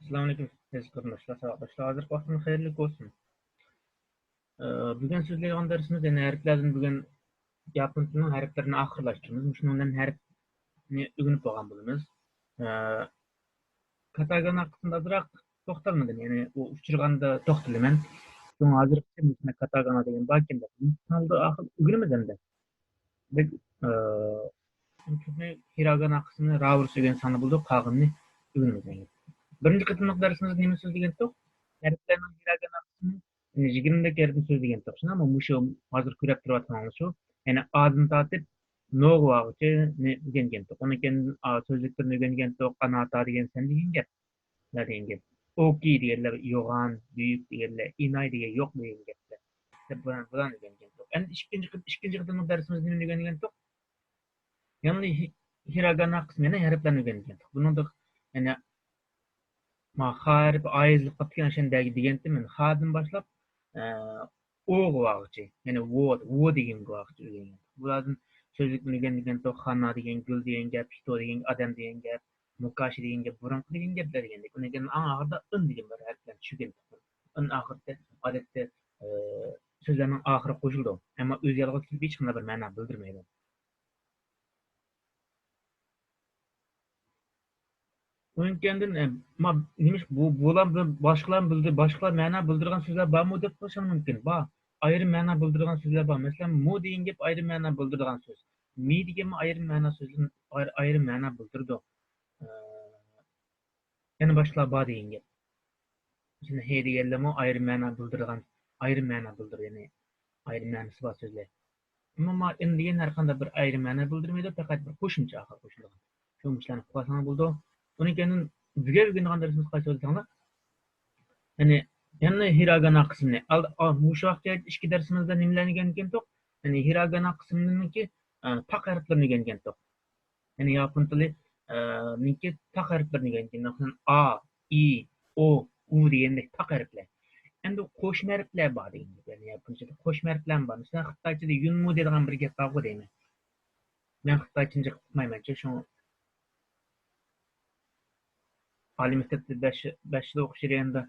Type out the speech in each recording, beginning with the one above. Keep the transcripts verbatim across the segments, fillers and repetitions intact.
ئەسسالامۇئەلەيكۇم، ئەزىز قېرىنداشلار، ساۋاقداشلار، ھازىرقى ۋاقتىڭىز خەيرلىك بولسۇن. ئە، بۈگۈن سۆزلەيدىغان دەرسىمىز يەنە ھەرپلەردىن، بۈگۈن ياپون تىلىنىڭ ھەرپلىرىنى ئاخىرلاشتۇرىمىز. مۇشۇنىڭ بىلەن ھەرپنى ئۆگىنىپ بولغان بولىمىز. ئە، كاتاگانا قىسمىدا ئازراق توختالمىدىم، يەنى ئۇ ئۇچرىغاندا توختىلىمەن. شۇڭا ھازىرغىچە مۇشۇنداق كاتاگانا دېگەن باركەن دەپ. ئالدى ئاخىر ئۆگىنىمىز ئەمدى. بەك، ئە، كۆپنى ھىراگانا قىسمىنى راۋۇرۇس ئۆگەنسەڭلار بولىدۇ، قالغىنىنى ئۆگىنىمىز ئەمدى. بىرىنچى قېتىملىق دەرسىمىزدە نېمە سۆزلىگەنتۇق؟ ھەرپلەرنىڭ ھىراگانا قىسمىنى يىگىرمە بەش ھەرپنى سۆزلىگەنتۇق. شۇنداقمۇ؟ مۇشۇ ھازىر كۆرۈپ تۇرۇۋاتقىنىڭلار شۇ. يەنى ئادىن تارتىپ نوغا بارغۇچىنى ئۆگەنگەنتۇق. ئۇنىڭ كېيىن، ئا، سۆزلۈكلىرىنى ئۆگەنگەنتۇق. ئاناتا دېگەن سەن دېگەن گەپ. دېگەن گەپ. ئوكى دېگەنلەر يوغان، بۈيۈك دېگەنلەر، ئىناي دېگەن يوق دېگەن گەپلەر. دەپ بۇلارنى، بۇلارنى ئۆگەنگەنتۇق. ئەمدى ئىككىنچى قېت-، ئىككىنچى قېتىملىق دەرسىمىزدە نېمىنى ئۆگەنگەنتۇق؟ يەنى ھى-، ھىراگانا قىسمى، يەنە ھەرپلەرنى ئۆگەنگەنتۇق. بۇنىڭدا يەنە ما خا ھەرپى ئايىزلىق قاپتىكەن، ئاشۇنى دەگە دېگەنتىم مەن. خادىن باشلاپ، ئە، ئوغا بارغۇچە، يەنى ۋو، ۋو دېگەنگە بارغۇچە ئۆگەنگەنتۇق. بۇلاردىن سۆزلۈكنى ئۆگەنگەنتۇق، خانا دېگەن، گۈل دېگەن گەپ، پىتو دېگەن، ئادەم دېگەن گەپ، مۇكاشى دېگەن گەپ، بۇرۇنقى دېگەن گەپلەر دېگەندەك. ئۇنىڭ كېيىن ئەڭ ئاخىرىدا ئىن دېگەن بىر ھەرپلەرنى چۈشەنگەنتۇق. ئىن ئاخىرىدا ئادەتتە، ئە، سۆزلەرنىڭ ئاخىرىغا قوشۇلىدۇ. ئەمما ئۆزى يالغۇز كېلىپ ھېچقانداق بىر مەنا بىلدۈرمەيدۇ. ئۇنىڭ كەينىدىن، ئە، ما، نېمىش بۇ، بۇلار بىلەن باشقىلار بىلدى، باشقىلار مەنا بىلدۈرىدىغان سۆزلەر بارمۇ دەپ قوشۇشۇڭ مۇمكىن. بار. ئايرىم مەنا بىلدۈرىدىغان سۆزلەر بار. مەسىلەن، مۇ دېگەن گەپ ئايرىم مەنا بىلدۈرىدىغان سۆز. مى دېگەنمۇ ئايرىم مەنا سۆزلىرىنى ئاير-، ئايرىم مەنا بىلدۈرىدۇ. ئە، يەنە باشقىلار بار دېگەن گەپ. مەسىلەن، ھې دېگەنلەرمۇ ئايرىم مەنا بىلدۈرىدىغان، ئايرىم مەنا بىلدۈرىدۇ، يەنى ئايرىم مەنىسى بار سۆزلەر. ئەمما ما ئىن دېگەن ھەر قانداق بىر ئايرىم مەنە بىلدۈرمەيدۇ، پەقەت بىر قوشۇمچە ئارقىلىق قوشۇلىدىغان. شۇ مۇشۇلارنى قىلىۋالساڭلار بولىدۇ. ئۇنىڭ كەينىدىن بۈگۈن ئۆگىنىدىغان دەرسىمىز قايسى دېسەڭلار، يەنى، يەنە ھىراگانا قىسمىنى. ئال-، ئا، مۇشۇ ۋاقىتقا ئىككى دەرسىمىزدە نېمىلەرنى ئۆگەنگەنتۇق؟ يەنى ھىراگانا قىسمىنىڭكى، ئە، تاق ھەرپلىرىنى ئۆگەنگەنتۇق. يەنى ياپون تىلى، ئە، نىڭكى تاق ھەرپلىرىنى ئۆگەنگەن. مەسىلەن، ئا، ئى، ئو، ئۇ دېگەندەك تاق ھەرپلەر. ئەمدى قوشما ھەرپلەر بار دېگەن گەپ. يەنى ياپونچىدا قوشما ھەرپلەرمۇ بار. مەسىلەن، خىتايچىدا يۈنمۇ دېيدىغان بىر گەپ بارغۇ دەيمەن. مەن خىتايچىنچە ئۇقمايمەنچۇ، شۇڭا ئالىي مەكتەپتە بەش، بەش يىل ئوقۇش جەريانىدا،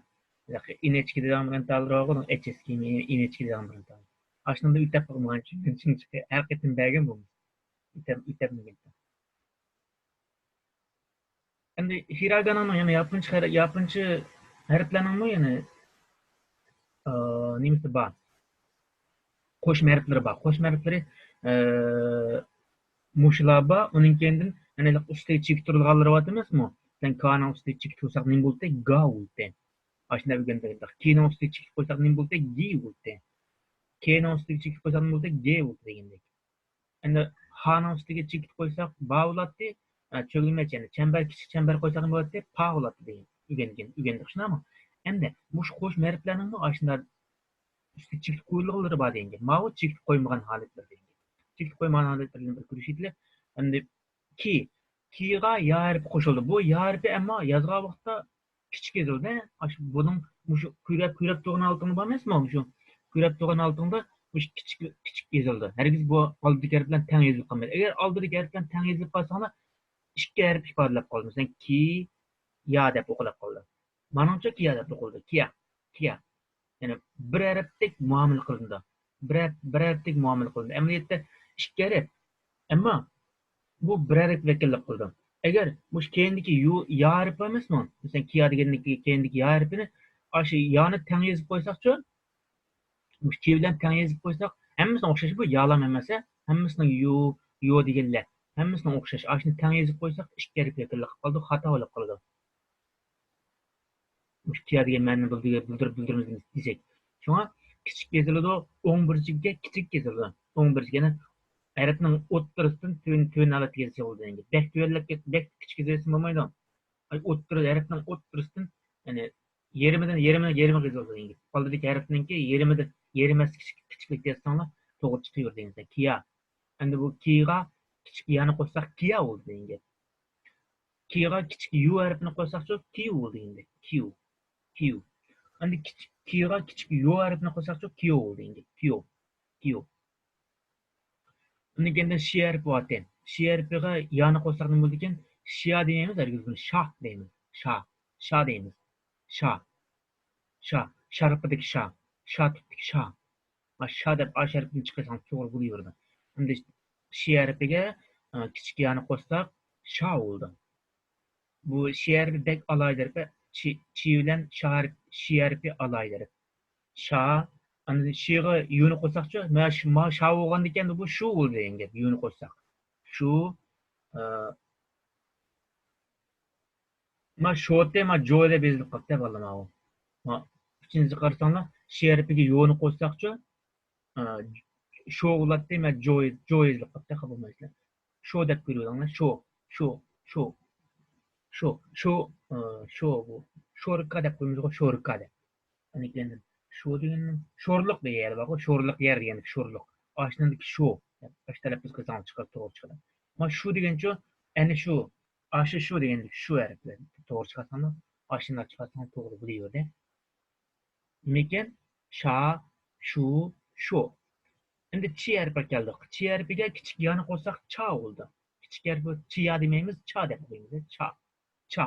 ھېلىقى ئىنېچكا دېيدىغان بىرەر تال بار، ئىنېچكا دېيدىغان بىرەر تال. ئاشۇنىڭدا ئۆتەپ باقمىغان، چۈنكى ھەر قېتىم بەرگەن بولمىدى. ئۆتەپ، ئۆتەپ بەرگەن. ئەمدى ھىراگانانىڭ يەنە ياپونچە خەر-، ياپونچە ھەرپلەرنىڭمۇ يەنە، ئى، نېمىسى بار؟ قوشما ھەرپلىرى بار. قوشما ھەرپلىرى، ئى، مۇشۇلار بار. ئۇنىڭ كەينىدىن يەنە ئۈستىگە چېكىت ئۇرۇلغانلىرى بار ئەمەسمۇ؟ مەسىلەن، كانىڭ ئۈستىگە چېكىت قويساق نېمە بولدى؟ گا بولدى. ئاشۇنداق ئۆگەندۇق. كىنىڭ ئۈستىگە چېكىت قويساق نېمە بولدى؟ گى بولدى. كېنىڭ ئۈستىگە چېكىت قويساق نېمە بولدى؟ گې بولدى دېگەندەك. ئەمدى خانىڭ ئۈستىگە چېكىت قويساق با بولاتتى، ئە، چۆگلىمەچ، يەنى چەمبەر، كىچىك چەمبەر قويساق نېمە بولاتتى؟ پا بولاتتى دېگەن. ئۆگەنگەن، ئۆگەندۇق، شۇنداقمۇ؟ ئەمدى مۇشۇ قوشما ھەرپلەرنىڭمۇ ئاشۇنداق ئۈستىگە چېكىت قويۇلغانلىرى بار دېگەن گەپ. ماۋۇ چېكىت قويمىغان ھالەتلىرى دېگەن گەپ. چېكىت قويمىغان ھالەتلىرىنى بىر كۆرۈشەيلى. ئەمدى كى، كىغا يا ھەرپى قوشۇلدى. بۇ يا ھەرپى ئەمما يازغان ۋاقىتتا كىچىك يېزىلدى. ئاشۇ بۇنىڭ مۇشۇ كۆرۈپ، كۆرۈپ تۇرغان ھالىتىڭدا بارمۇ ئەمەسمۇ؟ مۇشۇ كۆرۈپ تۇرغان ھالىتىڭدا مۇشۇ كىچىك، كىچىك يېزىلدى. ھەرگىز بۇ ئالدىدىكى ھەرپ بىلەن تەڭ يېزىلىپ قالمايدۇ. ئەگەر ئالدىدىكى ھەرپ بىلەن تەڭ يېزىلىپ قالساڭلار، ئىككى ھەرپ ئىپادىلەپ قالىدۇ. مەسىلەن، كى، يا دەپ ئوقۇلۇپ قالىدۇ. مانىڭچە كىيا دەپ ئوقۇلىدۇ. كىيا، كىيا. يەنى بىر ھەرپتەك مۇئامىلە قىلىنىدۇ. بىر ھەرپ، بىر ھەرپتەك مۇئامىلە قىلىنىدۇ. ئەمەلىيەتتە ئىككى ھەرپ. ئەمما بۇ بىر ھەرپ ۋەكىللىك قىلىدۇ. ئەگەر مۇشۇ كەينىدىكى يۇ، يا ھەرپى بار ئەمەسمۇ؟ مەسىلەن، كىيا دېگەندىكى كەينىدىكى يا ھەرپىنى، ئاشۇ يانى تەڭ يېزىپ قويساقچۇ، مۇشۇ كى بىلەن تەڭ يېزىپ قويساق، ھەممىسىنىڭ ئوخشاش، بۇ يالام ھەممىسى، ھەممىسىنىڭ يۇ، يۇ دېگەنلەر، ھەممىسىنىڭ ئوخشاش. ئاشۇنى تەڭ يېزىپ قويساق، ئىككى ھەرپ ۋەكىللىك قىلىدۇ، خاتا بولۇپ قالىدۇ. مۇشۇ كىيا دېگەن مەنىنى بىلدۈرۈپ، بىلدۈرۈپ، بىلدۈرىمىز دېسەك. شۇڭا كىچىك يېزىلىدۇ، ئوڭ بۇرجىكىگە كىچىك يېزىلىدۇ. ئوڭ بۇرجىكى، يەنى ھەرپنىڭ ئوتتۇرىسىدىن تۆۋەن، تۆۋەن ھالەتكە يېزىلسا بولىدۇ. بەك تۆۋەنلەپ كەت-، بەك كىچىك يېزىلسا بولمايدۇ. ئاي، ئوتتۇرا، ھەرپنىڭ ئوتتۇرىسىدىن، يەنى يېرىمىدىن، يېرىمىنى، يېرىمىغا يېزىلسا دېگەن گەپ. ئالدىدىكى ھەرپنىڭكى يېرىمىدىن، يېرىم ھەسسە كىچىك، كىچىكلىك يېزساڭلار، توغرا چىقىۋېرىدۇ دېگەن. كىيا. ئەمدى بۇ كىغا كىچىك يانى قوشساق، كىيا بولدى دېگەن گەپ. كىغا كىچىك يۇ ھەرپىنى قوشساقچۇ، كىيۇ بولدى دېگەن گەپ. كىيۇ. كىيۇ. ئەمدى كىچىك، كىغا كىچىك يو ھەرپىنى قوشساقچۇ، كىيو بولدى دېگەن گەپ. كىيو. كىيو. ئۇنىڭ كەينىدە شى ھەرپى بارتى. شى ھەرپىگە يانى قوشساق نېمە بولىدىكەن؟ شيا دېمەيمىز، ھەرگىز بۇنى شاھ دەيمىز. شا. شا دەيمىز. شا. شا. شارپىدىكى شا. شا تىپتىكى شا. شا دەپ ئاش ھەرپىنى چىقارساڭ توغرا بولۇۋېرىدۇ. ئەمدى شى ھەرپىگە، ئە، كىچىك يانى قوشساق، شا بولىدۇ. بۇ شى ھەرپى بەك ئالاھىدە ھەرپ. چى، چى بىلەن شا ھەرپ، شى ھەرپى ئالاھىدە ھەرپ. شا، ئاندىن شىغا يۇنى قوشساقچۇ؟ ما، ش، ما شا بولغاندىكىن بۇ شۇ بولىدۇ دېگەن گەپ، يۇنى قوشساق. شۇ، ئە، ما شوتى، ما جوي دەپ يېزىلىپ قاپتۇ، بالىلار، ماۋۇ. ما ئۈچىنچى قارىساڭلار، شى ھەرپىگە يونى قوشساقچۇ، ئا، شو بولاتتى، ما جوي، جوي يېزىلىپ قاپتۇ، خاپا بولمايسىلەر. شو دەپ كۆرۈۋېلىڭلار، شو، شو، شو، شو، شو، ئا، شو بۇ. شوركا دەپ قويىمىزغۇ، شوركا دەپ. ئاندىن كېيىن شو دېگەن شورلۇق دېگەن يەر بارغۇ، شورلۇق يەر دېگەندىكى شورلۇق. ئاشۇنىڭدىكى شو دەپ، ئاشۇ تەلەپپۇز قىلساڭلار چىقىدۇ، توغرا چىقىدۇ. ما شۇ دېگەنچۇ، ئەنە شۇ. ئاشۇ شۇ دېگەندىكى شۇ ھەرپلەر توغرا چىقارساڭلار، ئاشۇنداق چىقارساڭلار توغرا بولۇۋېرىدۇ. نېمىكەن؟ شا، شۇ، شو. ئەمدى چى ھەرپىگە كەلدۇق. چى ھەرپىگە كىچىك يانى قوشساق چا بولىدۇ. كىچىك ھەرپ چىيا دېمەيمىز، چا دەپ ئوقۇيمىز. چا، چا.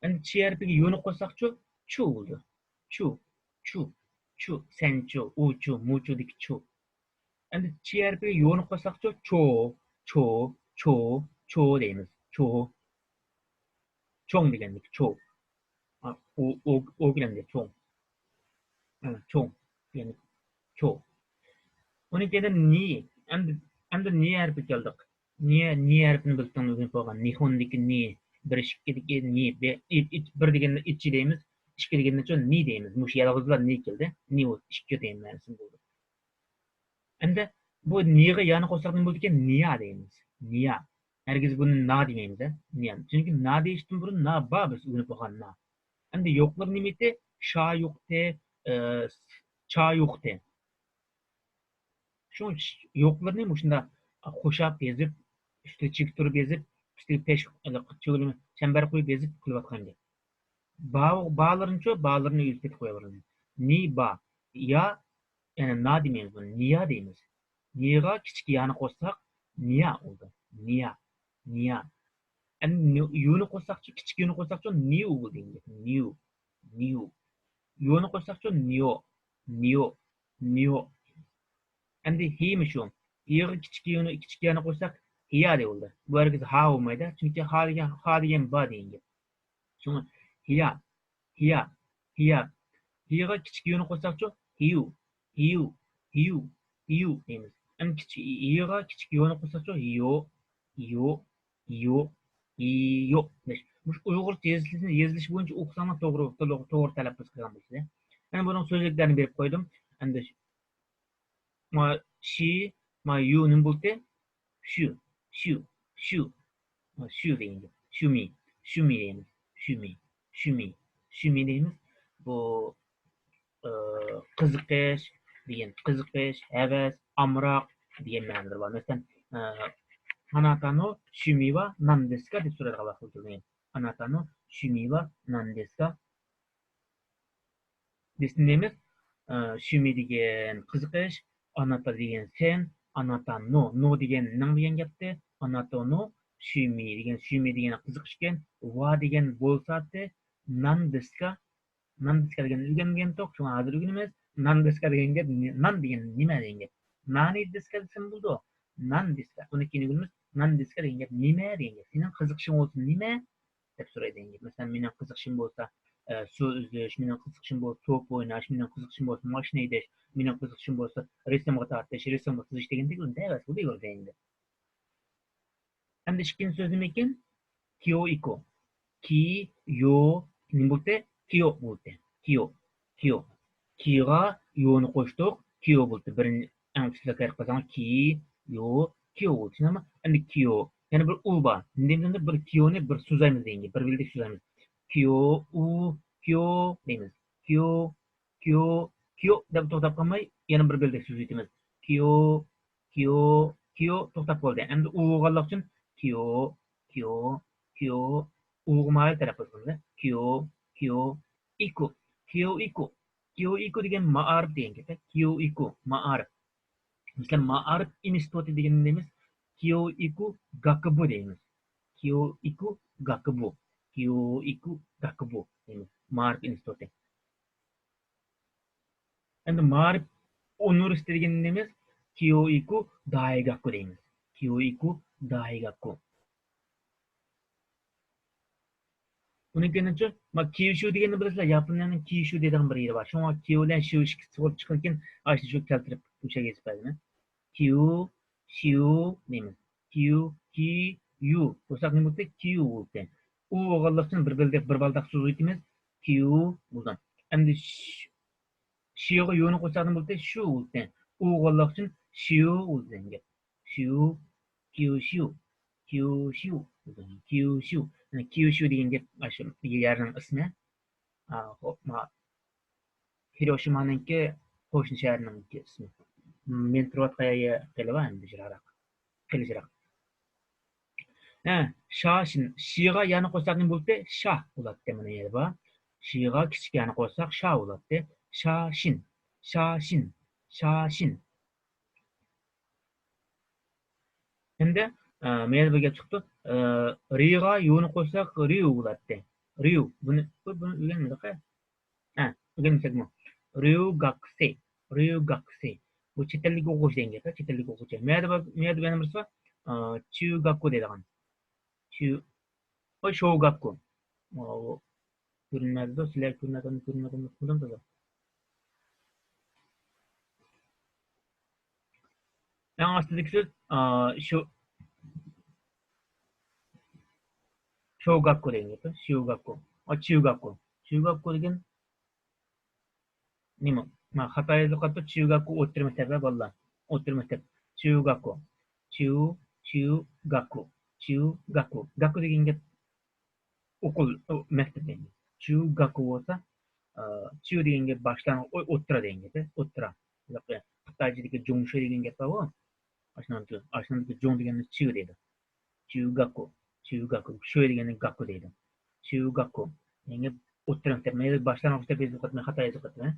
ئەمدى چى ھەرپىگە يونى قوشساقچۇ؟ چۇ بولىدۇ. چۇ، چۇ، چۇ، سەنچۇ، ئۇچۇ، مۇچۇدىكى چۇ. ئەمدى چى ھەرپىگە يونى قوشساقچۇ؟ چو، چو، چو، چو دەيمىز. چو. چوڭ دېگەندىكى چو. ئا، ئو، ئو، ئو بىلەن چوڭ. ئا، چوڭ دېگەندىكى چو. ئۇنىڭ كېيىن نى. ئەمدى، ئەمدى نى ھەرپىگە كەلدۇق. نى، نى ھەرپىنى بىلسەڭلار ئۆگىنىپ بولغان. نىھونىدىكى نى، بىر ئىككىدىكى نى، بىر، ئىچ، بىر دېگەندە ئىچى دەيمىز، ئىككى دېگەندىچۇ نى دەيمىز. مۇشۇ يالغۇزلا نى كەلدى. نى بولسا ئىككى دېگەن مەنىسىنى بولدى. ئەمدى بۇ نىغا يانى قوشساق نېمە بولىدىكەن؟ نىيا دەيمىز. نىيا. ھەرگىز بۇنى نا دېمەيمىز، ھە؟ نىيا. چۈنكى نا دېيىشتىن بۇرۇن نا بار، بىز ئۆگىنىپ بولغان نا. ئەمدى يوقلىرى نېمە ئىدى؟ شا يوقتى، ئە، چا يوقتى. شۇ يوقلىرىنى مۇشۇنداق قوشاپ يېزىپ، ئۈستىگە چىگىپ تۇرۇپ يېزىپ، ئۈستىگە پەش، چەمبەر قويۇپ يېزىپ قىلىۋاتقان گەپ. با-، بالىرىنىچۇ، بالىرىنى ئۆزگەرتىپ قويۇۋالىدۇ. نى با، يا، يەنى نا دېمەيمىز بۇنى، نىيا دەيمىز. نىغا كىچىك يانى قوشساق، نىيا بولدى. نىيا، نىيا. ئەمدى نى-، يۇنى قوشساقچۇ، كىچىك يۇنى قوشساقچۇ، نىيۇ بولدى ئەمدى. نىيۇ، نىيۇ. يۇنى قوشساقچۇ، نىيو، نىيو، نىيو. ئەمدى ھىمۇ شۇ. ھىغا كىچىك يۇنى، كىچىك يانى قوشساق، ھىيا دەيۋالدى. بۇ ھەرگىز ھا بولمايدۇ. چۈنكى ھا دېگەن، ھا دېگەن با دېگەن گەپ. شۇڭا ھىيا، ھىيا، ھىيا. ھىغا كىچىك يۇنى قوشساقچۇ؟ ھىيۇ، ھىيۇ، ھىيۇ، ھىيۇ دەيمىز. ئەمدى كىچىك، ھىغا كىچىك يۇنى قوشساقچۇ؟ يو، يو، يو، يو. مۇشۇ ئۇيغۇرچە يېزىلىشى، يېزىلىشى بويىچە ئوقۇساڭلار توغرا، توغرا، توغرا تەلەپپۇز قىلغان بولىسىز. ئەنە بۇنىڭ سۆزلۈكلەرنى بېرىپ قويدۇم. ئەمدى ما شى، ما يۇ نېمە بولدى؟ شۈ، شۈ، شۈ. ما شۈ دېگەن گەپ. شۈمى، شۈمى دەيمىز. شۈمى، شۈمى، شۈمى دەيمىز. بۇ، ئى، قىزىقىش دېگەن، قىزىقىش، ھەۋەس، ئامراق دېگەن مەنىلىرى بار. مەسىلەن، ئى، ئاناتانو شۈمى ۋا نان دېسكا دەپ سورايدىغان ۋاقىت كېلىدۇ. ئاناتانو شۈمى ۋا نان دېسكا. دېسىنى دەيمىز، ئى، شۈمى دېگەن قىزىقىش، ئاناتا دېگەن سەن، ئاناتا نو، نو دېگەن نېڭ دېگەن گەپتى، ئاناتا نو، شۈمى دېگەن، شۈمى دېگەن قىزىقىش ئىكەن، ۋا دېگەن بولساتى، نان دېسكا، نان دېسكا دېگەننى ئۆگەنمىگەنتۇق، شۇڭا ھازىر ئۆگىنىمىز. نان دېسكا دېگەن گەپ، نان دېگەن نېمە دېگەن گەپ. نانى دېسكا دېسەم بولىدۇ. نان دېسكا. ئۇنى كېيىن ئۆگىنىمىز. نان دېسكا دېگەن گەپ نېمە دېگەن گەپ. سېنىڭ قىزىقىشىڭ بولسا نېمە؟ دەپ سورايدۇ دېگەن گەپ. مەسىلەن، مېنىڭ قىزىقىشىم بولسا، ئە، سۇ ئۈزۈش، مېنىڭ قىزىقىشىم بولسا توپ ئويناش، مېنىڭ قىزىقىشىم بولسا ماشىنا ھەيدەش، مېنىڭ قىزىقىشىم بولسا رەسىمگە تارتىش، رەسىمگە سىزىش دېگەندەك ئۇنى دەۋەرسە بولۇۋېرىدۇ دېگەن گەپ. ئەمدى ئىككىنچى سۆز نېمىكەن؟ كىيو ئىكو. كىيو، نېمە بولدى؟ كىيو بولدى. كىيو. كىيو. كىغا يونى قوشتۇق. كىيو بولدى. بىرىنچى، ئەڭ ئۈستىدە قاراپ قالساڭ، كىيو، كىيو بولدى. چۈشەندىڭمۇ؟ ئەمدى كىيو. يەنە بىر ئۇ بار. نېمە دېگەندە بىر كىيونى بىر سوزايمىز دېگەن گەپ. بىر بىلدەك سوزايمىز. كيو، ئۇ، كيو دەيمىز. كيو، كيو، كيو دەپ توختاپ قالماي، يەنە بىر بىلدەك سۆزلىتىمىز. كيو، كيو، كيو، توختاپ قالدى. ئەمدى ئۇ بولغانلىقى ئۈچۈن كيو، كيو، كيو، ئۇغا مايىل تەلەپپۇز قىلىمىز. كيو، كيو، ئىكۇ، كيو ئىكۇ، كيو ئىكۇ دېگەن مائارىپ دېگەن گەپ. كيو ئىكۇ، مائارىپ. مەسىلەن، مائارىپ ئىنستىتۇتى دېگەننى دەيمىز، كيو ئىكۇ گاكۇبۇ دەيمىز. كيو ئىكۇ گاكۇبۇ. كيو ئىكۇ گاكۇبۇ دەيمىز. مائارىپ ئىنستىتۇتى. ئەمدى مائارىپ ئۇنىۋېرسىتېتى دېگەن نېمىمىز؟ كيوئىكۇ دايگاكۇ دەيمىز. كيوئىكۇ دايگاكۇ. ئۇنىڭ كېيىنچۇ، ما، كيۇشۇ دېگەننى بىلىسىلەر، ياپونىيەنىڭ كيۇشۇ دەيدىغان بىر يېرى بار. شۇڭا كيۇ بىلەن شۇ ئىككىسى بولۇپ چىقىدىكەن، ئاشۇ شۇ كەلتۈرۈپ مۇشۇ يېرىگە يېزىپ بەردىم. كيۇ، شيۇ دەيمىز. كيۇ، كي، يۇ. بولساق نېمە بولدى؟ كيۇ بولدى. ئۇ بولغانلىقى ئۈچۈن بىر بىلدە، بىر بالداق سوزۇۋېتىمىز. كيۇ بولدى. ئەمدى ش-، شيۇغا يۇنى قوشساق نېمە بولدى؟ شۇ بولدى. ئۇ بولغانلىقى ئۈچۈن شيۇ بولدى دېگەن گەپ. شيۇ، كيۇشيۇ، كيۇشيۇ، كيۇشيۇ. يەنى كيۇشيۇ دېگەن گەپ ئاشۇ يەرنىڭ ئىسمى. ئا، خو-، ما-، ھىروشىمانىڭكى قوشنا شەھەرنىڭكى ئىسمى. مەن تۇرۇۋاتقان يەر خېلى بار ئەمدى يىراقراق. خېلى يىراق. ھە، شاشىن. شىغا يانى قوشساق نېمە بولاتتى؟ شا بولاتتى، مانا يەنە بار. شىغا كىچىك يانى قوشساق شا بولاتتى. شاشىن. شاشىن. شاشىن. ھەمدە، ئە، مەيلى بىر گەپ چىقىپتۇ. ئە، رىغا يۇنى قوشساق رىيۇ بولاتتى. رىيۇ. بۇنى، بۇ-، بۇنى ئۆگەنمىدۇق، ھە؟ ھە، ئۆگەنمىسەكمۇ. رىيۇگاكۇسى. رىيۇگاكۇسى. بۇ چەت ئەللىك ئوقۇغۇچى دېگەن گەپ، چەت ئەللىك ئوقۇغۇچى. مەيلى بار، مەيلى بار، يەنە بىرسى بار. ئە، چيۇگاكۇ دەيدىغان. چيۇ-، ۋە شوگاكۇ. ئاۋۇ كۆرۈنمەيدۇ، سىلەر كۆرۈنەدىمۇ، كۆرۈنمەيدىمۇ، ئۇقمىدىم تازا. ئەڭ ئاستىدىكى سۆز، ئا، شۇ، شوگاكۇ دېگەن گەپ، شوگاكۇ. ئا، چيۇگاكۇ. چيۇگاكۇ دېگەن نېمە؟ ما، خاتا يېزىلىپ قاپتۇ. چيۇگاكۇ ئوتتۇرا مەكتەپ، ھە، بالىلار. ئوتتۇرا مەكتەپ. چيۇگاكۇ. چيۇ، چيۇگاكۇ. چيۇگاكۇ. گاكۇ دېگەن گەپ ئوقۇل، ئو، مەكتەپ دەيمىز. چيۇگاكۇ بولسا، ئا، چيۇ دېگەن گەپ باشلانغۇچ، ئو-، ئوتتۇرا دېگەن گەپ، ئوتتۇرا. خىتايچىدىكى جۇڭشۇ دېگەن گەپ بارغۇ. ئاشۇنىڭ، ئاشۇنىڭدىكى جۇڭ دېگەننى چيۇ دەيدۇ. چيۇگاكۇ، چيۇگاكۇ، شۇ دېگەننى گاكۇ دەيدۇ. چيۇگاكۇ، يەنى ئوتتۇرا مەكتەپ. مەن باشلانغۇچ دەپ يېزىپ قويدۇم، خاتا يېزىپ قويدۇم.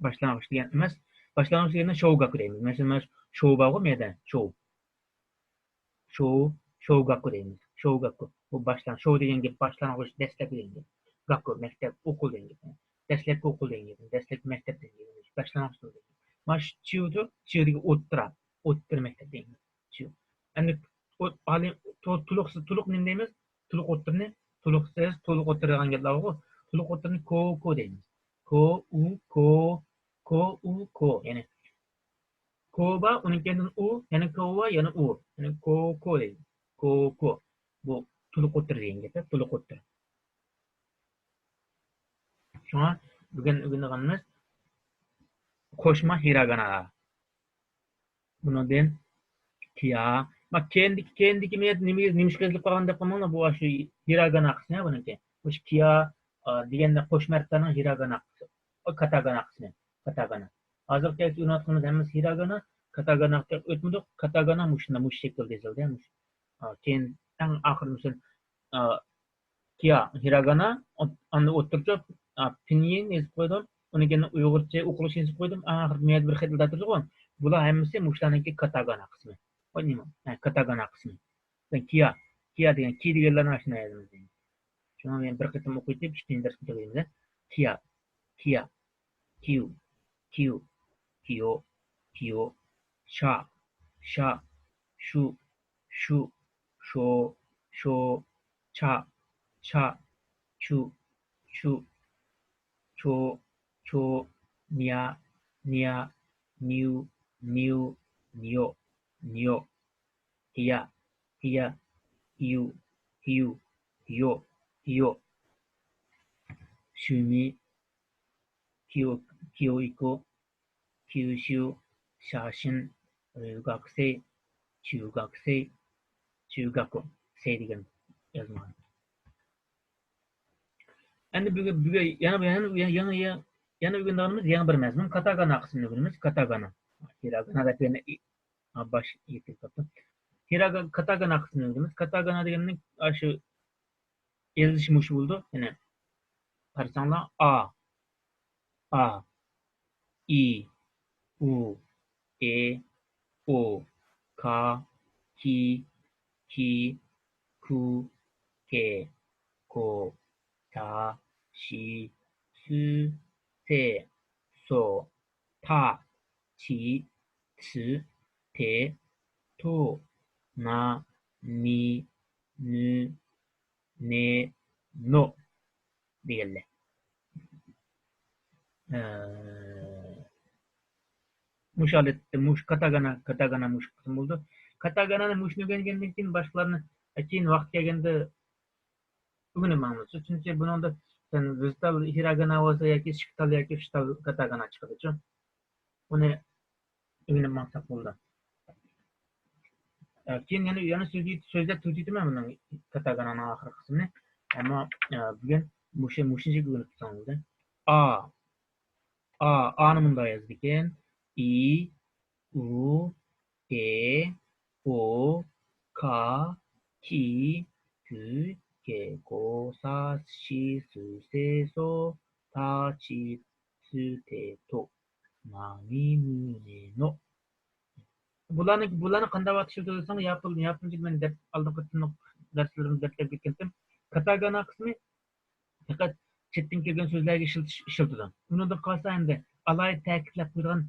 باشلانغۇچ دېگەن ئەمەس، باشلانغۇچ دېگەندە شوگاكۇ دەيمىز. مەسىلەن، مانا شو بارغۇ، مەيدە، شو. شو، شوگاكۇ دەيمىز. شوگاكۇ. بۇ باشلان-، شو دېگەن گەپ باشلانغۇچ، دەسلەپكى دېگەن گەپ. گاكۇ، مەكتەپ، ئوقۇل دېگەن گەپ. دەسلەپكى ئوقۇل دېگەن گەپ. دەسلەپكى مەكتەپ دېگەن گەپ. باشلانغۇچ دېگەن گەپ. مانا شۇ چيۇدۇ، چيۇ دېگەن ئوتتۇرا، ئوتتۇرا مەكتەپ دېگەن گەپ. شۇ. ئەمدى ئوت-، ئالىي، تو-، تولۇقسىز، تولۇق نېمە دەيمىز؟ تولۇق ئوتتۇرىنى، تولۇقسىز، تولۇق ئوتتۇرا دېگەن گەپلەر بارغۇ. تولۇق ئوتتۇرىنى كوكۇ دەيمىز. كوئۇ، كو، كوئۇ. يەنى كو بار، ئۇنىڭ كەينىدىن ئۇ، يەنە كو بار، يەنە ئۇ. يەنى كوكۇ دەيمىز. كوكۇ. بۇ تولۇق ئوتتۇرا دېگەن گەپ، تولۇق ئوتتۇرا. شۇڭا بۈگۈن ئۆگىنىدىغىنىمىز قوشما ھىراگانا. بۇنىڭدىن كىيا. ما، كەينىدىكى، كەينىدىكى مېتود نېمە، نېمىشقا يېزىلىپ قالغان دەپ قالماڭلار، بۇ ئاشۇ ھىراگانا قىسمى بۇنىڭكى. مۇشۇ كىيا، ئا، دېگەندە قوشما ھەرپلەرنىڭ ھىراگانا قىسمى. ئۇ كاتاگانا قىسمى. كاتاگانا. ھازىرغىچە ئۆگىنىۋاتقىنىمىز ھەممىسى ھىراگانا، كاتاگاناغا ئۆتمىدۇق. كاتاگانا مۇشۇنداق، مۇشۇ شەكىلدە يېزىلدى، مۇشۇ. ئا، كېيىن ئەڭ ئاخىرى مۇشۇ، ئا، كىيا، ھىراگانا، ئاندىن ئوتتۇرىچە، ئا، پىنيىن يېزىپ قويدۇم. ئۇنىڭ كېيىن ئۇيغۇرچە ئوقۇلۇشىنى يېزىپ قويدۇم. ئەڭ ئاخىرىدا مەيدە بىر خەت ئىزدەپ تۇرىدىغۇ. بۇلار ھەممىسى مۇشۇلارنىڭكى كاتاگانا قىسمى. ۋاي نېمە؟ ھە، كاتاگانا قىسمى. كىيا، كىيا دېگەن، كى دېگەنلەرنى ئاشۇنداق يازىمىز. شۇڭا مەن بىر قېتىم ئوقۇيتىپ، ئىككىنچى دەرسكە تۈگەيمىز. كىيا، كىيا، كيۇ، كيۇ، كيو، كيو، شا، شا، شۇ، شۇ، شو، شو، چا، چا، چۇ، چۇ، چو، چو، نيا، نيا، نيۇ، نيۇ، نيو، نيو. ھىيا، ھىيا، ھىيۇ، ھىيۇ، ھىيو، ھىيو. شۈمى، كيو، كيوئىكو، كيۇشۇ، شاشىن، ريۇگاكۇسەي، چيۇگاكۇسەي، چيۇگاكۇ. سەي دېگەن يازمىغان. ئەمدى بۈگۈن، بۈگۈن يەنە، يەنە، يەنە، يەنە، يەنە ئۆگىنىدىغىنىمىز يېڭى بىر مەزمۇن، كاتاگانا قىسمىنى ئۆگىنىمىز. كاتاگانا. ھىراگانا دەپ يەنە ئى-، ھا، باش يېتىلىپ قاپتۇ. ھىراگا-، كاتاگانا قىسمىنى ئۆگىنىمىز. كاتاگانا دېگەننىڭ ئاشۇ يېزىلىشى مۇشۇ بولىدۇ. يەنە قارىساڭلار، ئا، ئا، ئى، ئۇ، ئې، ئو، كا، كى، كى، كۇ، كې، كو، تا، چى، سۈ، سې، سو، تا، چى، چۈ، تې، تو، نا، نى، نۈ، نې، نو دېگەنلەر. ئە، مۇشۇ ھالەتتە مۇشۇ كاتاگانا، كاتاگانا مۇشۇ قىسىم بولىدۇ. كاتاگانانى مۇشۇنى ئۆگەنگەندىن كېيىن باشقىلارنى، كېيىن ۋاقىت كەلگەندە ئۆگىنىپ ماڭىمىز. چۈنكى بۇنىڭدا سەن ۋىزتال ھىراگانا بولسا ياكى شىكتال ياكى فىشتال كاتاگانا چىقىدىچۇ. ئۇنى ئۆگىنىپ ماڭساق بولىدۇ. ئە، كېيىن يەنە، يەنە سۆزلەپ، سۆزلەپ تۈگىتىمەن بۇنىڭ كاتاگانانىڭ ئاخىرقى قىسمىنى. ئەمما، ئە، بۈگۈن مۇشۇ، مۇشۇنچە ئۆگىنىپ تۇرساڭ بولدى. ئا. ئا، ئانى مۇنداق يازىدىكەن. ئى، ئۇ، ئې، ئو، كا، كى، كۈ، كې، كو، سا، شى، سۈ، سې، سو، تا، چى، سۈ، تې، تو، نا، نى، نۈ، نې، نو. بۇلارنى، بۇلارنى قانداق ۋاقىتتا ئىشلىتىدۇ دېسەڭ، ياپون، ياپونچە مەن دەپ ئالدىنقى قېتىملىق دەرسلىرىمدە دەپ، دەپ كەتكەنتىم. كاتاگانا قىسمى پەقەت چەتتىن كەلگەن سۆزلەرگە ئىشلىتىش، ئىشلىتىدۇ. ئۇنىڭدىن قالسا ئەمدى ئالاھىدە تەكىتلەپ قويىدىغان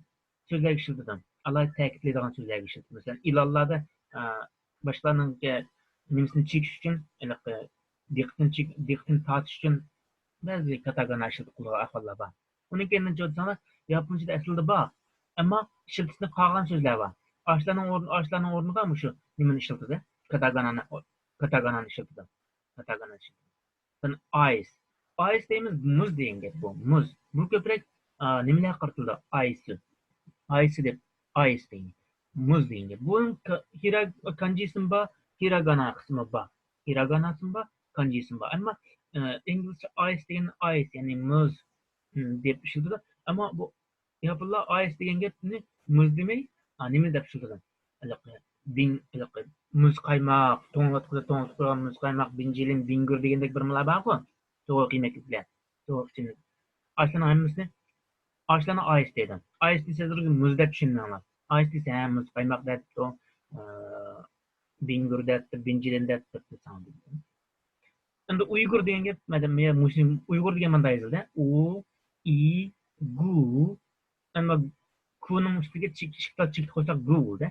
سۆزلەرگە ئىشلىتىدۇ. ئالاھىدە تەكىتلەيدىغان سۆزلەرگە ئىشلىتىدۇ. مەسىلەن، ئېلانلاردا، ئە، باشقىلارنىڭ نېمىسىنى چېكىش ئۈچۈن، ھېلىقى دىققىتىنى چېك-، دىققىتىنى تارتىش ئۈچۈن بەزى كاتاگانا ئىشلىتىپ قويىدىغان ئەھۋاللار بار. ئۇنىڭ كەينىدىن چۆتسەڭلار، ياپونچىدا ئەسلىدە بار، ئەمما ئىشلىتىشنى قالغان سۆزلەر بار. ئاشۇلارنىڭ ئورنى، ئاشۇلارنىڭ ئورنىغا مۇشۇ نېمىنى ئىشلىتىدۇ؟ كاتاگانانى، كاتاگانانى ئىشلىتىدۇ. كاتاگانانى ئىشلىتىدۇ. مەسىلەن، ئايس. ئايس دەيمىز، مۇز دېگەن گەپ بۇ. مۇز. بۇ كۆپرەك، ئا، نېمىلەرگە قارىتىلىدۇ؟ ئايسى. ئايسى دەپ، ئايس دېگەن. مۇز دېگەن گەپ. بۇنىڭ كا-، ھىرا-، كانجىسىمۇ بار، ھىراگانا قىسمى بار. ھىراگاناسىمۇ بار، كانجىسىمۇ بار. ئەمما، ئە، ئىنگلىزچە ئايس دېگەن ئايس، يەنى مۇز، م، دەپ ئىشلىتىدۇ. ئەمما بۇ ياپونلار ئايس دېگەن گەپنى مۇز دېمەي، ئا، نېمە دەپ ئىشلىتىدۇ؟ ھېلىقى بىڭ-، ھېلىقى مۇز قايماق، توڭلاتقۇدا توڭلىتىپ قويغان مۇز قايماق، بىنجىلىن، بىڭگۈر دېگەندەك بىر نېمىلەر بارغۇ، توغرا يېمەكلىكلەر، توغرا ئىچىملىك. ئاشۇلارنىڭ ھەممىسىنى، ئاشۇلارنى ئايس دەيدۇ. ئايس دېسە مۇز دەپ چۈشىنىڭلار. ئايس دېسە، ھە، مۇز قايماق دەپتۇ، ئە، بىڭگۈر دەپتۇ، بىنجىلىن دەپتۇ، دېسەڭ. ئەمدى ئۇيغۇر دېگەن گەپ، مەدەم-، مەدەم-، مۇشۇ ئۇيغۇر دېگەن مانداق يېزىلدى. ئۇ، ئى، گۇ. ئەمما كۇنىڭ ئۈستىگە چېك-، ئىككى تال چېكىت قويساق گۇ بولدى.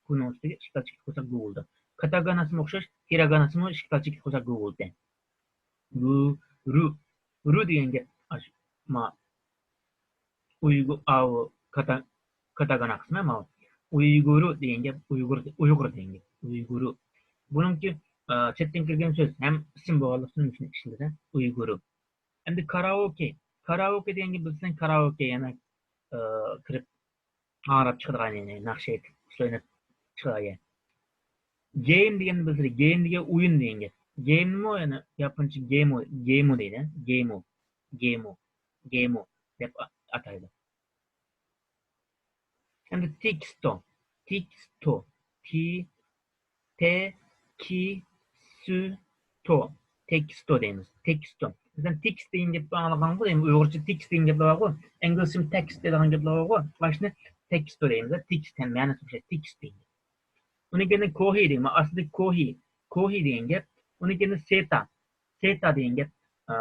كۇنىڭ ئۈستىگە ئىككى تال چېكىت قويساق گۇ بولدى. كاتاگاناسىمۇ ئوخشاش، ھىراگاناسىمۇ ئىككى تال چېكىت قويساق گۇ بولدى. گۇ، رۇ. رۇ دېگەن گەپ، ئاشۇ، ما، ئۇيغۇر، ئاۋۇ، كاتا-، كاتاگانا قىسمى ماۋۇ. ئۇيغۇرۇ دېگەن گەپ، ئۇيغۇر، ئۇيغۇر دېگەن گەپ. ئۇيغۇرۇ. بۇنىڭكى، ئە، چەتتىن كەلگەن سۆز ھەم ئىسىم بولغانلىقتىن شۇنى ئىشلىتىدۇ. ئۇيغۇرۇ. ئەمدى كارائوكې. كارائوكې دېگەن گەپ بىلسەڭ، كارائوكې يەنە، ئە، كىرىپ ئاڭراپ چىقىدىغان، يەنى ناخشا ئېيتىپ، ئۇسسۇل ئويناپ چىقىدىغان. گېيم دېگەننى بىلسىلەر، گېيم دېگەن ئويۇن دېگەن گەپ. گېيممۇ يەنە ياپونچە گېمو، گېمو دەيدۇ. گېمو، گېمو، گېمو دەپ ئا-، ئاتايدۇ. ئەمدى تېكىستو، تېكىستو، تې، تې، كى، سۈ، تو. تېكىستو دەيمىز. تېكىستو. مەسىلەن، تېكىست دېگەن گەپنى ئاڭلىغانغۇ، يەنى ئۇيغۇرچە تېكىست دېگەن گەپلەر بارغۇ، ئىنگلىزچىمۇ تېكىست دەيدىغان گەپلەر بارغۇ، مانا شۇنى تېكىستو دەيمىز. تېكىست، يەنى مەنىسى ئوخشايدۇ، تېكىست دېگەن گەپ. ئۇنىڭ كەينىدىن كوھى دەيمەن. ئاستىدىكى كوھى، كوھى دېگەن گەپ. ئۇنىڭ كەينىدىن سېتا، سېتا دېگەن گەپ. ئا،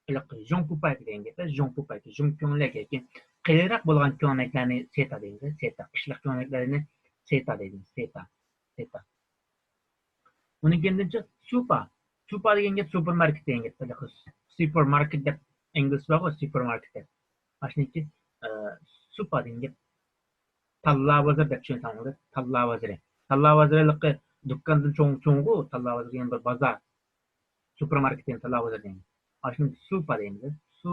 ھېلىقى ژۇڭ پۇپايكا دېگەن گەپ، ژۇڭ پۇپايكا، ژۇڭ كۆڭلەك ياكى قېلىراق بولغان كۆڭلەكلەرنى سېتا دەيمىز، سېتا. قىشلىق كۆڭلەكلەرنى سېتا دەيمىز، سېتا، سېتا. ئۇنىڭ كەينىدىنچە سۇپا. سۇپا دېگەن گەپ سۇپېرماركېت دېگەن گەپ. ھېلىقى سۇپېرماركېت دەپ ئىنگلىزچە بارغۇ، سۇپېرماركېت دەپ. ئاشۇنىڭكى، ئە، سۇپا دېگەن گەپ. تاللا بازىرى دەپ چۈشەنسەڭلار، تاللا بازىرى. تاللا بازىرى ھېلىقى دۇكاندىن چوڭ، چوڭغۇ، تاللا بازىرى دېگەن بىر بازار. سۇپېرماركېت دېگەن تاللا بازىرى دېگەن. ئاشۇنى سۇپا دەيمىز. سۇ،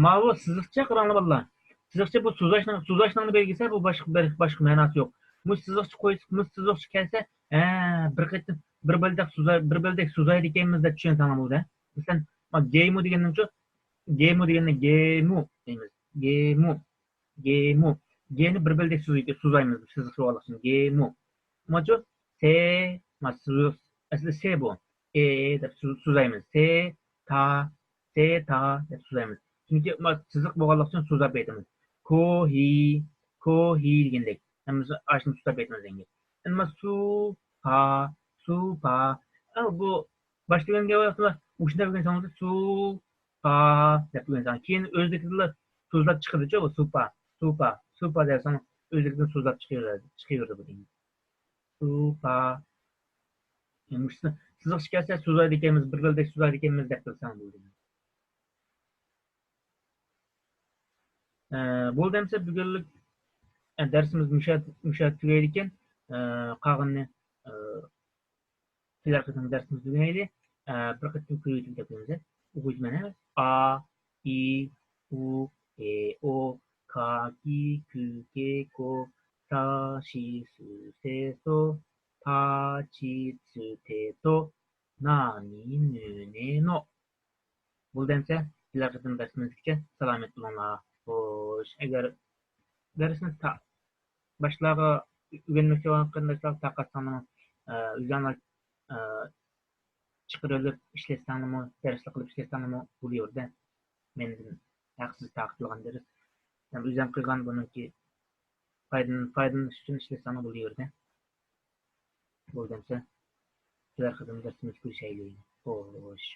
ماۋۇ سىزىقچە قاراڭلار بالىلار. سىزىقچە بۇ سوزاشنىڭ، سوزاشنىڭ بەلگىسى، بۇ باشقا بىر، باشقا مەناسى يوق. مۇشۇ سىزىقچە قويسا، مۇشۇ سىزىقچە كەلسە، ھە، بىر قېتىم، بىر بەلدەك سوزاي-، بىر بەلدەك سوزايدىكەنمىز دەپ چۈشەنسەڭلار بولدى. مەسىلەن، ما گېمو دېگەننىڭچۇ، گېمو دېگەننى گېمو دەيمىز. گېمو. گېمو. گېنى بىر بەلدەك سوزاي-، سوزايمىز، سىزىق بولغانلىقى ئۈچۈن. گېمو. ماچۇ، سې، ما، سوز-، ئەسلى سې بۇ. ئې دەپ سوز-، سوزايمىز. سې، تا، سې، تا دەپ سوزايمىز. چۈنكى ما، سىزىق بولغانلىقى ئۈچۈن سوزاپ ئېيتىمىز. كوھى، كوھى دېگەندەك. ھەممىسى ئاشۇنى سوزاپ ئېيتىمىز ئەمدى. ئەمما سۇ، پا، سۇ، پا. ئە، بۇ باشتا دېگەن گەپ مۇشۇنداق ئۆگەنسەڭلار سۇ، پا دەپ ئۆگەنسەڭ، كېيىن ئۆزلۈكىدىنلا سۆزلەپ چىقىدىچۇ، بۇ سۇ، پا، سۇ، پا، سۇ، پا دەسەڭ، ئۆزلۈكىدىن سۆزلەپ چىقىۋېرىدۇ، چىقىۋېرىدۇ بۇ دېگەن. سۇ، پا. مۇشۇ سىزىقچە كەلسە سۆزلەيدىكەنمىز، بىر بىلدەك سۆزلەيدىكەنمىز دەپ بىلسەڭ بولدى. ئە، بولدى ئەمسە بۈگۈنلۈك، ئە، دەرسىمىز مۇشۇ، مۇشۇ تۈگەيدىكەن. ئە، قالغىنىنى، ئە، كېلەر قېتىم دەرسىمىزدە ئۆگىنەيلى. ئە، بىر قېتىم كۆرۈۋېتىپ دەپ قويىمىز. ئوقۇيمەن ھە. ئا، ئى، ئۇ، ئې، ئو، كا، كى، كۈ، كې، كو، سا، شى، سۈ، سې، سو، تا، چى، سۈ، تې، تو، نا، نى، نۈ، نې، نو. بولدى ئەمسە، كېلەر قېتىم دەرسىمىزگىچە سالامەت بولۇڭلار. خوش، ئەگەر دەرسنى تا-، باشقىلارغا ئۆگەنمەكچى بولغان قېرىنداشلار تارقاتساڭلارمۇ، ئە، ئۆزۈڭلار، ئە، چىقىرىۋېلىپ ئىشلەتسەڭلارمۇ، دەرسلىك قىلىپ ئىشلەتسەڭلارمۇ بولۇۋېرىدۇ. مەندىن ھەقسىز تارقىتىلغان دەرس. ھەم ئۆزۈم قىلغان بۇنىڭكى پايدىلىنىش، پايدىلىنىش ئۈچۈن ئىشلەتسەڭلار بولۇۋېرىدۇ. بولدى ئەمسە، كېلەر قېتىم دەرسىمىزدە كۆرۈشەيلى. خوش.